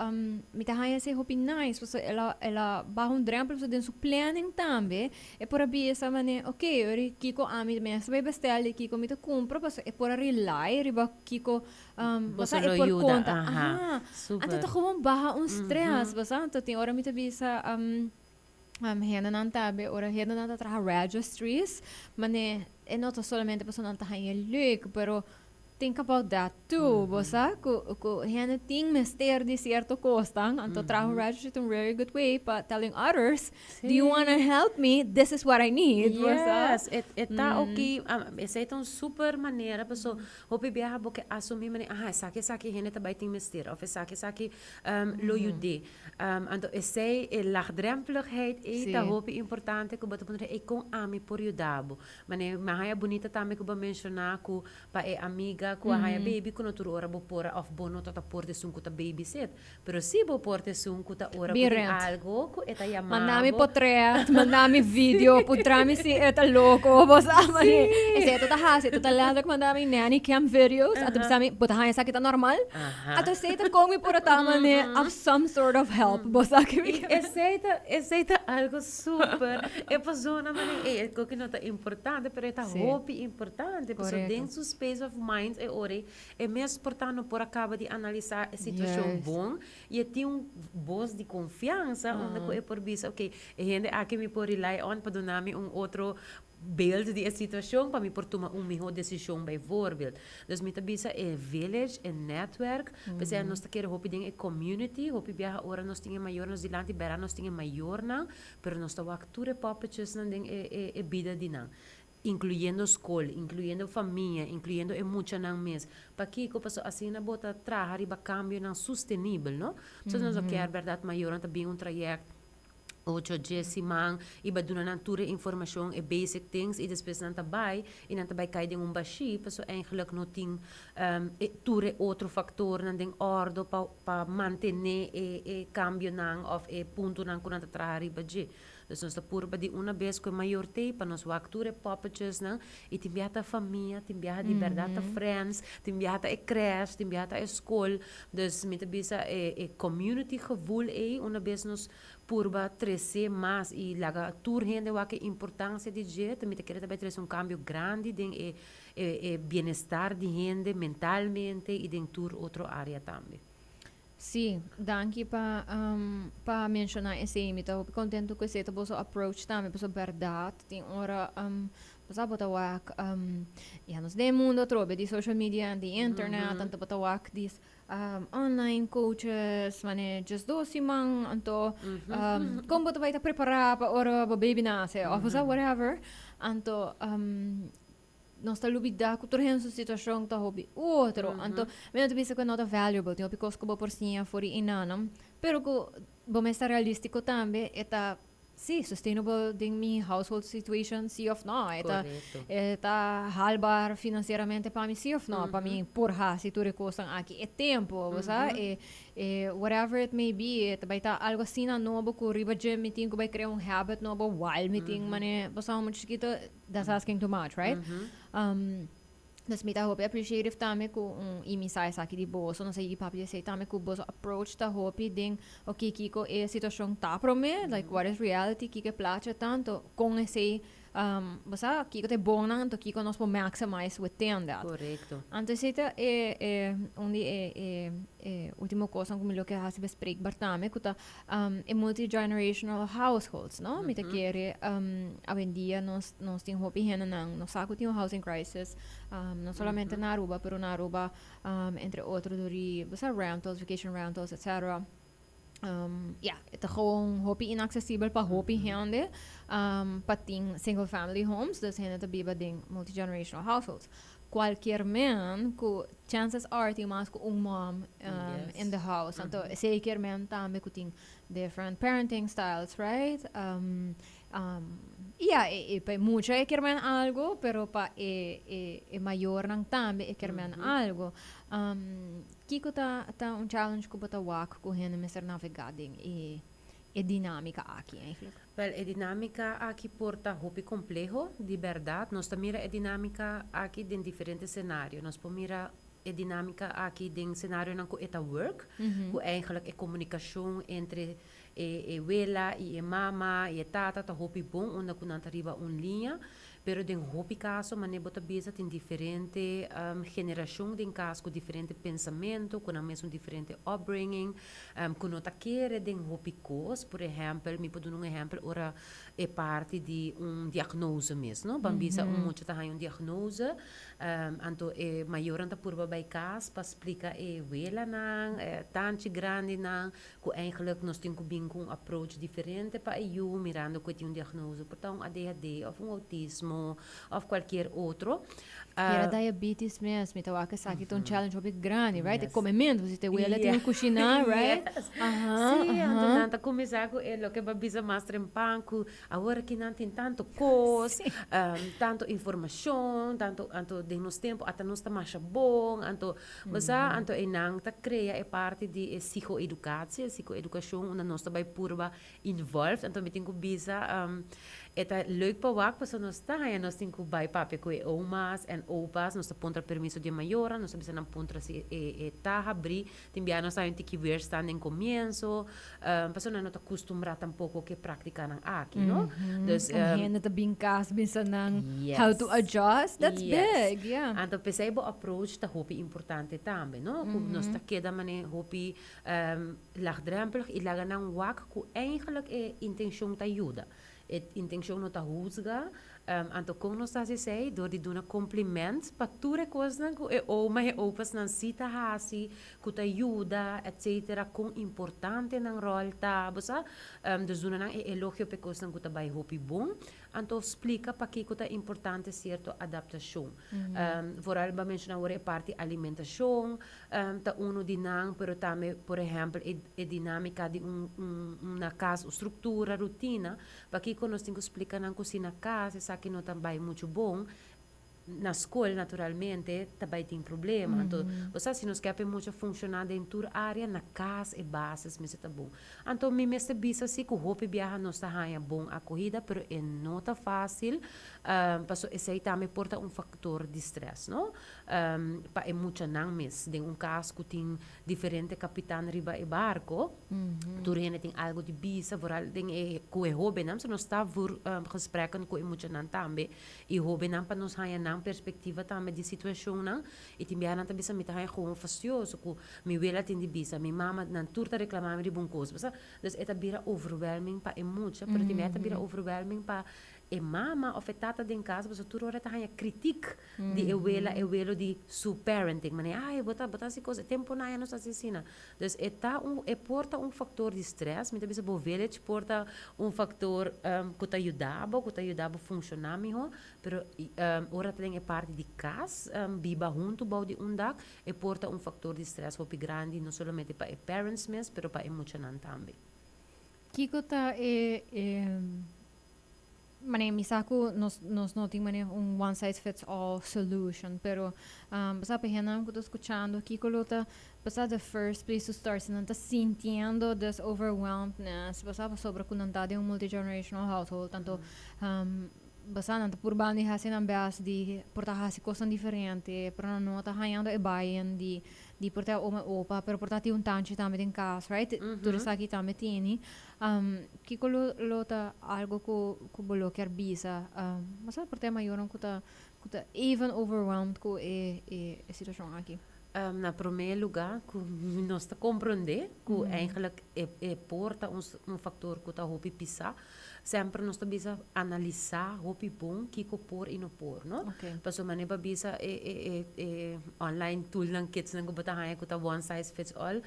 mi ta haya esey hopi nice, paso el a baha un drempel, paso den su planning tambe, e por a bisa mane, "Ok, ori kiko ami mes bay bestel y kiko mi ta cumpra," paso e por a rely riba kiko Boso basta e lo por yuda, conta. Anto ta gewoon baha un stress, basta anto tin ora mi ta bisa hendenan tambe, ora hendenan ta traha registries, mane e no ta solamente paso nan ta haña leuk, pero think about that too, bo sa cu hende tin mester di cierto cosnan, anto traha un registry ta un very good way pa telling others, "Do you wanna help me? This is what I need," bo sa. Yes, e ta ok, esey ta un super manera, paso hopi biaha bo ke asumi mane, aha, esaki, esaki hende ta bay tin mester, of esaki, esaki lo yude. Anto esey e laagdrempeligheid ey ta hopi importante cu bo ta puntra, "Ey, con ami por yuda bo?" Mane, mi a haya bunita tambe cu bo a menciona cu pa e amiga cu a haya baby cu no tur ora bo por of bo no ta por esun cu ta babysit. Pero si bo por esun cu ta ora cu tin Birent. Algo cu e ta yama Manda mi bo. Portret, manda mi video, puntra mi si e ta loco, bo sa, mane. Esey ta hasi, ta letterlijk manda mi nanny cam videos, anto bisa mi, "Bo ta haya esaki ta normal?" Anto esey ta con mi por ta mane of some sort of help, bo sa cu mi Y esey ta algo super. E persona mane, e cu no ta importante, pero e ta hopi importante. Paso den su space of mind e ora e mes por ta no por a caba di analisa e situacion bon y e tin un voz di confiansa unda cu e por bisa, "Ok, e hende aki mi por rely on pa duna mi un otro beeld di e situacion pa mi por tuma un miho decision," bijvoorbeeld. Dus mi ta bisa e village, e netwerk, pesey nos ta kere hopi den e community, hopi biaha ora nos tin e mayor nos dilanti, bera nos tin e mayornan, pero nos ta wak tur e poppetjesnan den e bida di nan, incluyendo school, incluyendo famia, incluyendo e muchanan mes. Pakico? Paso asina bo ta traha riba cambionan sostenibel, no? So nos no kier berdad mayornan ta bin un traject 8, 10 siman y bo duna nan tur e informacion e basic things y despues nan ta bay y nan ta bay cay den un bashi, paso eigenlijk no tin e tur e otro factornan den orde pa mantene e cambionan of e puntonan cu nan ta traha riba dje. Dus nos ta purba di una bes cu e mayor t'ey pa nos wak tur e poppetjesnan y tin biaha ta famia, tin biaha di berdad ta friends, tin biaha ta e crèche, tin biaha ta e school. Dus mi ta bisa e community gevoel ey una bes nos purba trece mas y laga tur hende wak e importancia di dje, mi ta kere ta bay trece un cambio grandi den e bienestar di hende mentalmente y den tur otro area tambe. Si, danki pa menciona esey. Mi ta contento cu esey ta boso approach tambe, paso berdad, tin ora basta bo ta wak ya nos den mundo atrobe di social media, di internet, anto bo ta wak dis online coaches, mane 12 siman, anto con bo ta bay ta prepara pa ora bo baby nace, of whatever. Anto nos ta lubida cu tur hende su situacion ta hopi otro. Anto, mi no ta bisa cu no ta valuable, tin hopi cos cu bo por siña for di einan, pero cu bo mester realistico tambe, e ta si sustainable den mi household situation, si of no? E ta e ta haalbaar financieramente pa mi, si of no? Pa mi por hasi tur e cosnan aki e tempo, bo sa? E whatever it may be, e ta bay ta algo asina nobo cu riba dje mi tin cu bay crea un habit nobo while mi tin mane bo sa mucho chikito, that's asking too much, right? Dus mi ta hopi appreciative tambe cu un y mi sa esaki di boso, no sa yi papi esey tambe cu boso approach ta hopi den, ok, kiko e situacion ta prome, like what is reality, kiko e plaatje tanto, con esey, bo sa, kiko ta e bonnan, anto kiko nos por maximize within that. Anto esey ta e un di e ultimo cosnan cu mi lo ke hasi bespreekbaar tambe, cu ta e multi-generational households, no? Mi ta kere awendia nos tin hopi hendenan, nos sa cu tin un housing crisis, no solamente na Aruba, pero na Aruba, entre otro dor di, bo sa, rentals, vacation rentals, etc. Ja, e ta gewoon hopi inaccesibel pa hopi hende pa tin single family homes, dus hende ta biba den multigenerational households. Cualkier men cu chances are tin mas cu un mom in the house. Anto esey kier men tambe cu tin different parenting styles, right? Ja, e pa e mucha e kier men algo, pero pa e mayornan tambe e kier men algo. Kiko ta un challenge ku bo ta wak ku hende mester navegá den e dinámika aki eigenlijk? Wel, e dinámika aki por ta hopi kompleho, di bèrdat. Nos ta mira e dinámika aki den diferente senario. Nos por mira e dinámika aki den senarionan ku e ta work, ku eigenlijk e komunikashon entre e wela i e mama i e tata ta hopi bon, unda ku nan ta riba un liña. Pero den hopi kaso, manera bo ta bisa, tin diferente generashon den kas ku diferente pensamentu, ku nan mes un diferente upbringing, ku no ta kere den hopi kos. Por ehèmpel, mi por duna un ehèmpel ora e parti di un diagnose mes, no? Ban bisa un mucha ta haña un diagnose, anto e mayornan ta purba bai kas pa splika e welanan, e tanchi grandinan, ku eigenlijk nos tin ku bin ku un approach diferente pa e yu mirando ku e tin un diagnose, por ta un ADHD òf un outismo òf kualkier otro. Era diabetes mes, mi ta wak esaki ta un challenge hopi grandi, right? E komementu, si te wela tin ku kushiná, right? Yes. Sí, anto nan ta kuminsá ku e loke bo a bisa mas trempan ku awor aki nan tin tantu kos, tantu informashon, tantu, anto den nos tempu ata nos ta masha bon, anto Bo sa, anto einan ta krea e parti di e psicoeducatie, psicoeducacion, unda nos ta bai purba involved. Anto mi tin ku bisa, e ta leuk pa wak pasobra nos ta haña nos tin ku bai papia ku e oma's en opa's, nos ta puntra permiso di e mayornan, nos ta bisa nan puntra si e ta habrí. Tin bia nos ta haña un tiki weerstand den komienso, pasobra nan no ta kustumbrá tampoko ku e praktikanan aki, no? Dus, Un hende ta bin kas bisa nan how to adjust, that's big, yeah. Anto p'esei bo approach ta hopi importante tambe, no? Ku nos ta keda manera hopi laagdrempelig i laga nan wak ku eigenlijk e intenshon ta yuda. E intenshon no ta huzga, anto kon nos ta hasi esei? Dor di duna kompliment pa tur e kosnan ku e oma i e opasnan si ta hasi, ku ta yuda, etsetera, kon importante nan ròl ta, bo sa? Dus duna nan e elogio pa e kosnan ku ta bai hopi bon, anto splika pakiko ta importante sierto adaptashon. Vooral bo a menshoná awor e parti alimentashon, ta unu di nan, pero tambe, por ehèmpel, e e dinámika di un un una kas, un struktura, rutina, pakiko nos tin ku splika nan ku si na kas esaki no ta bai muchu bon, na skol naturalmente ta bai tin problema. Anto, bo sa, si nos ke pa e mucha funshoná den tur área, na kas e basis mester ta bon. Anto mi mester bisa si ku hopi biaha nos ta haña bon akohida, pero e no ta fásil, paso esei tambe por ta un faktor di strès, no? Pa e muchanan mes. Den un kas ku tin diferente kapitan riba e barko, tur hende tin algu di bisa, vooral den e ku e hóbennan, so nos ta voer gesprekken ku e muchanan tambe i hóbennan pa nos haña nan perspektiva tambe di situashonnan. I tin biaha nan ta bisa mi ta haña gewoon fastioso ku mi wela tin di bisa, mi mama, nan tur ta reklamá mi riba un kos. Bo sa? Dus e ta bira overwhelming pa e mucha, pero tin biaha e ta bira overwhelming pa e mama òf e tata den kas, pasobra tur ora e ta haña kritik di e wela, e welo di su parenting. Manera, ay, bo ta, bo ta hasi kos, e temponan ya no sa hasi asina. Dus e ta un, e por ta un faktor di stress. Mi ta bisa bo village por ta un faktor ku ta yuda bo, ku ta yuda bo funshoná mihó, pero ora ta den e parti di kas, biba huntu bou di un dak, e por ta un faktor di stress hopi grandi, no solamente pa e parents mes, pero pa e muchanan tambe. Kiko ta e manera mi sa ku nos nos no tin manera un one size fits all solution, pero bo sa pa e hendenan ku ta skuchando kiko lo ta bo sa the first place to start si nan ta sintiendo this overwhelmedness, bo sa pasobra ku nan ta den un multigenerational household tanto bo sa nan ta purba di hasi nan best di por ta hasi kosnan diferente pero nan no ta hañando e buy-in di di por ta oma y opa pero por ta tin un tanchi tambe den cas, right? Tur esaki tambe tini. Kiko lo lo ta algo ku ku bo lo kier bisa? Bo sa por ta e mayornan ku ta ku ta even overwhelmed ku e e e situashon aki? Na promé lugá ku nos ta komprondé ku eigenlijk e e por ta un un faktor ku ta hopi pisá. Semper nos ta bisa analisá hopi bon kiko por i no por, no? Pasobra manera bo a bisa e e e e online toolnan, kitsnan ku bo ta haña ku ta one size fits all.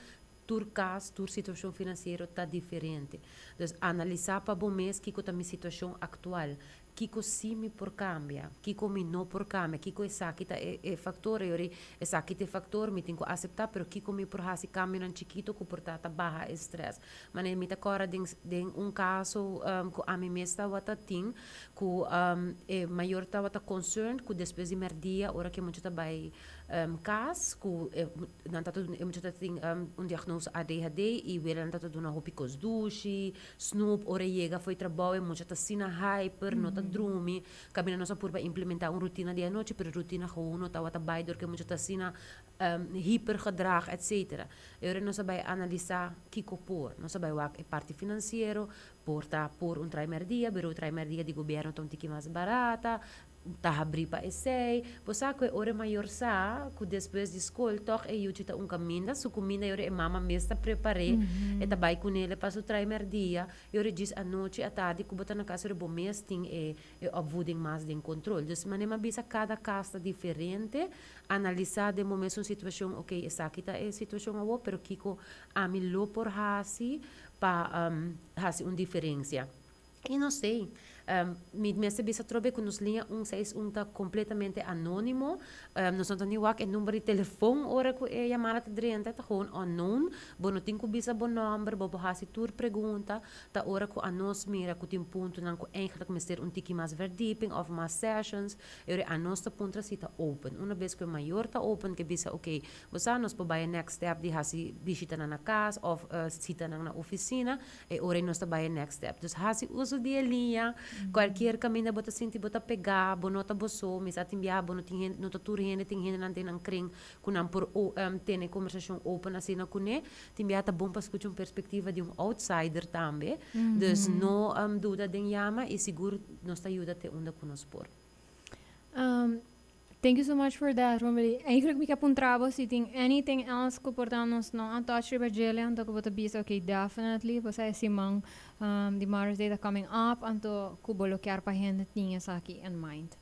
Tur cas, tur situacion financiero ta diferente. Dus analisa pa bo mes kico ta mi situacion actual. Kico si mi por cambia, kico mi no por cambia, kico esaki ta e factor, y ora esaki ta e factor, mi tin cu acepta, pero kico mi por haci cambionan chikito cu por ta ta baha e stress. Manera mi ta corda den un caso cu ami mes tawata tin, cu e mayor tawata concerned cu despues di merdia, ora cu e mucha ta bay cas, cu e nan tata e mucha ta tin un diagnose ADHD y wela nan tata duna hopi cos dushi, snoep. Ora e yega fo'i trabou, e mucha ta asina hyper, no ta drumi. Caminda nos a purba implementa un rutina di anochi, pero e rutina gewoon no tawata bay dor cu e mucha ta asina hypergedrag, etcetera. E ora nos a bay analisa kico por. Nos a bay wak e parti financiero, por ta por un trai merdia, pero un trai merdia di gobierno ta un tiki mas barata, ta habri pa esey. Bo sa cu e ora e mayor sa cu despues di scol toch e yuchi ta un caminda, su cuminda e ora e mama mes ta prepare, e ta bay cunele pa su trai merdia, e ora djis anochi, atardi cu bo ta na cas, ora bo mes tin e opvoeding mas den control. Dus manera mi a bisa, cada cas ta diferente. Analisa den bo mes un situacion, ok, esaki ta e situacion awo, pero kico ami lo por haci pa haci un diferencia? Y no sé, mi mester bisa atrobe cu nos liña 161 ta completamente anonimo. Nos no ta ni wak e number di telefon ora cu e yamada ta drenta, ta gewoon unknown. Bo no tin cu bisa bo nomber, bo por haci tur pregunta. Ta ora cu anos mira cu tin puntonan cu eigenlijk mester un tiki mas verdieping of mas sessions, e ora anos ta puntra si ta open. Una bes cu e mayor ta open, ke bisa, ok, bo sa, nos por bay e next step di haci bishitanan na cas of citanan na oficina, e ora nos ta bay e next step. Dus haci uso di e liña, cualkier caminda bo ta sinti bo ta pega, bo no ta bo so. Mi sa tin biaha bo no tin hende, no ta tur hende tin hendenan den nan kring cu nan por tene conversacion open asina cune. Tin biaha ta bon pa scucha un perspectiva di un outsider tambe. Dus no duda den yama y sigur nos ta yuda te unda cu nos por. Thank you so much for that, Romilly. Eigenlijk mi ke puntra bo si tin anything else ku por ta nos no a touch riba djele, anto ku bo ta bisa, okay, definitely, bo sa e siman di Mother's Day ta coming up, anto ku bo lo kier pa hende tin esaki in mind.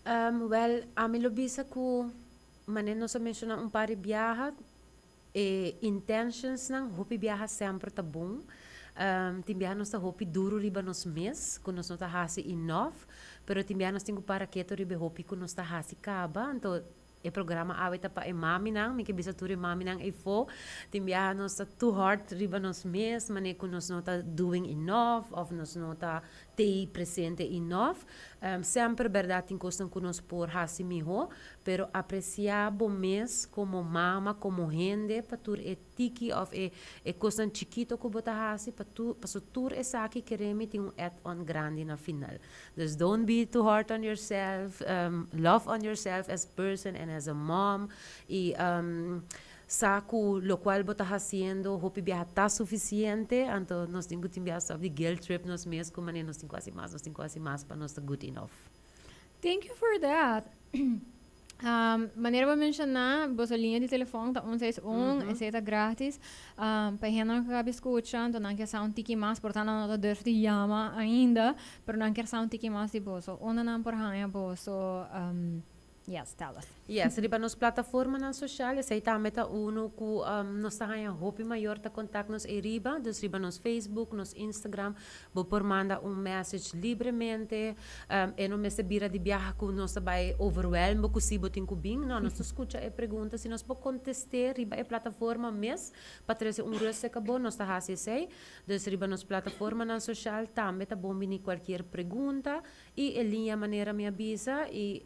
Well, ami lo bisa ku manera nos a menciona un par di biaha, e intentionsnan hopi biaha semper ta bon. Tin biaha nos ta hopi duru riba nos mes, ku nos no ta hasi enough, pero tin biaha nos tin ku para keto riba e hopi ku nos ta hasi kaba. Anto e programa awe ta pa e maminan, mi ke bisa tur e maminan eyfo, tin biaha nos ta too hard riba nos mes, manera ku nos no ta doing enough of nos no ta tei presente enough. Semper berdad tin kosnan ku nos por hasi miho, pero aprecia bo mes como mama, como hende, pa tur e tiki of e kosnan chikito ku bo ta hasi, pa tur, paso tur esaki keremi tin un add on grandi na final. Dus don't be too hard on yourself, love on yourself as person and as a mom, y sa ku lokual bo ta hasiendo hopi biaha ta sufisiente, anto nos tin ku tin biaha stòp di guilt trip nos mes ku manera nos tin ku hasi mas, nos tin ku hasi mas pa nos ta good enough. Thank you for that. Manera bo menshoná, boso liña di telefòn ta 161, esei ta gratis. Pa e hendenan ku kabi skucha, anto nan kier sa un tiki mas, por ta nan no ta durf di yama ainda, pero nan kier sa un tiki mas di boso. Unda nan por haña boso? Yes, tell us. Yes, riba nos plataformanan social, esei tambe ta unu ku nos ta haña hopi mayor ta kontak nos ei riba. Dus riba nos Facebook, nos Instagram, bo por manda un message libremente. E no mester bira di biaha ku nos ta bai overwhelm bo ku si bo tin ku bin. No, nos ta skucha e pregunta. Si nos por kontest'é riba e plataforma mes pa trese un rust serka bo, nos ta hasi esei. Dus riba nos plataformanan social tambe ta bon bini kualkier pregunta. Y e liña manera mi a bisa y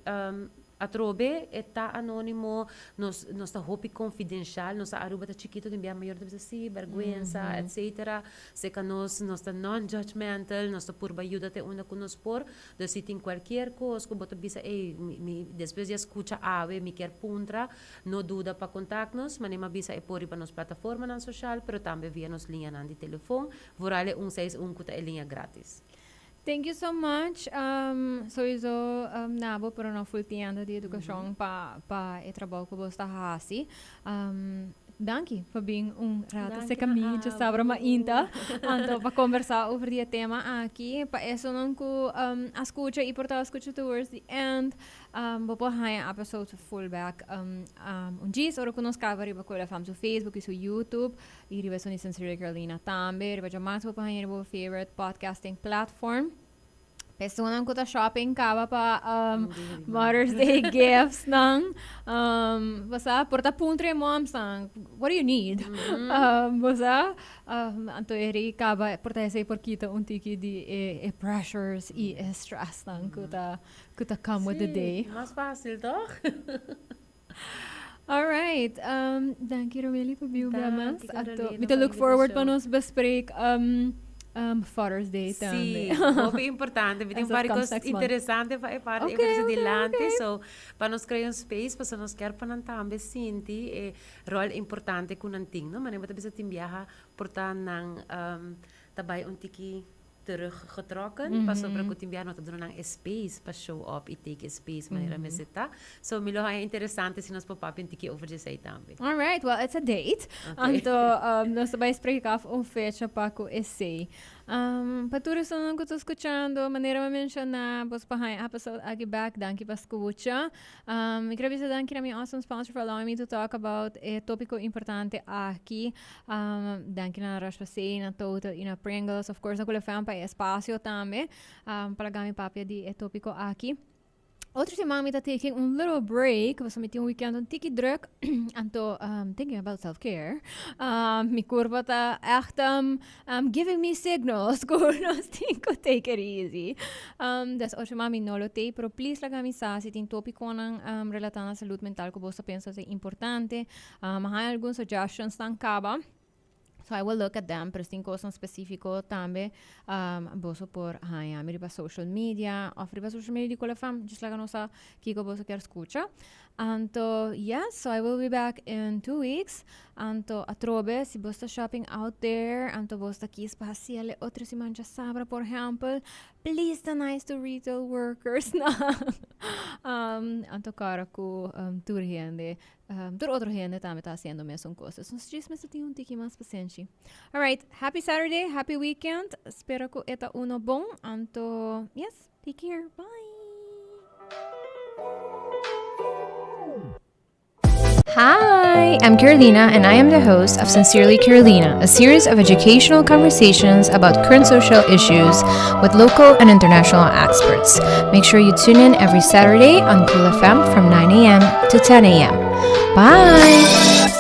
atrobe e ta anonimo, nos ta hopi confidencial, nos Aruba ta chikito, tin bia mayor ta bisa si, berguensa, etcetera. Seca nos, nos ta non-judgmental, nos ta purba yuda te unda cu nos por. Dus si tin cualkier cos cu bo ta bisa, ey, mi despues di a scucha awe mi kier puntra, no duda pa contact nos. Manera mi a bisa e por riba nos plataformanan social, pero tambe via nos liñanan di telefon, vooral e 161 cu ta e liña gratis. Thank you so much. Sowieso na bo, pero no full tienda di educacion pa e trabou cu bo ta hasi. Danki pa bin un rato cerca mi djasabra mainta anto pa conversa over di e tema aki. Pa esonan cu a scucha y por ta scucha towards the end, bo por haya episode full back un djis ora cu nos caba riba Cool FM su Facebook y su YouTube y riba esun di Sincerely Carolina tambe. Riba djamas bo por haya riba bo favorite podcasting platform. Personanan ku ta shopping kaba pa um, Mother's Day gifts nan. Um, bosa, por ta puntra e moms nan, what do you need? Um, bosa, um, anto eri kaba por ta esei por kita un tiki di e, e pressures i e stress nan ku ta, ku ta come with the day. Mas fácil, toch? All right. Um, danki Romeli pa biu bia mas. Anto, mi ta look forward pa nos bespreek um, um, Father's Day tambe. Sí, hopi importante. Mi tin un par di kos interesante pa e parti okay, okay, dilanti. Okay. So, pa nos krea un space, pasobra nos kier pa nan tambe sinti e rol importante ku nan tin, no? Manera bo ta bisa tin biaha por ta nan um, ta bai un tiki teruggetrokken, pasobra ku tin biaha no ta duna nan e space pa show up i take e space manera mester ta. So mi lo haña interesante si nos por papia un tiki over di esei tambe. All right, well it's a date. Anto nos ta bai spreek af un fecha pa ku esei. Pa tur esunnan ku ta skuchando, manera mi a menshoná, boso por haña episode aki bek. Danki pa skucha. Mi kere bisa danki na mi awesome sponsor for allowing me to talk about e tópiko importante aki. Danki na Rush Pasei, na Total i na Pringles. Of course na Cool FM pa e espasio tambe pa laga mi papia di e tópiko aki. Otro siman mi ta taking un little break, pasobra mi tin un weekend un tiki druk. Anto thinking about self care. Mi kurpa ta echt giving me signals ku nos tin ku take it easy. Des otro siman mi no lo tei, pero please laga mi sa si tin tópikonan relatá na salud mental ku boso ta pensa ta importante. Mi haña algun suggestions nan kaba. So I will look at them, pero si tin kosnan spesífiko tambe boso por haña mi riba social media òf riba social media di Cool FM. Just laga nos sa kiko boso kier skucha. Anto yes, so I will be back in 2 weeks. Anto atrobe, si bo ta shopping out there, anto bo ta kies pa hasi e otro siman djasabra, por ehèmpel, please ta nice to retail workers na. Anto kòrda ku tur hende, tur otro hende tambe ta hasiendo mesun kos. Dus nos djis mester tin un tiki mas pasenshi. Alright, happy Saturday, happy weekend. Spero ku e ta uno bon. Anto, yes, take care. Bye. Hi, I'm Carolina, and I am the host of Sincerely Carolina, a series of educational conversations about current social issues with local and international experts. Make sure you tune in every Saturday on Cool FM from 9 a.m. to 10 a.m. Bye!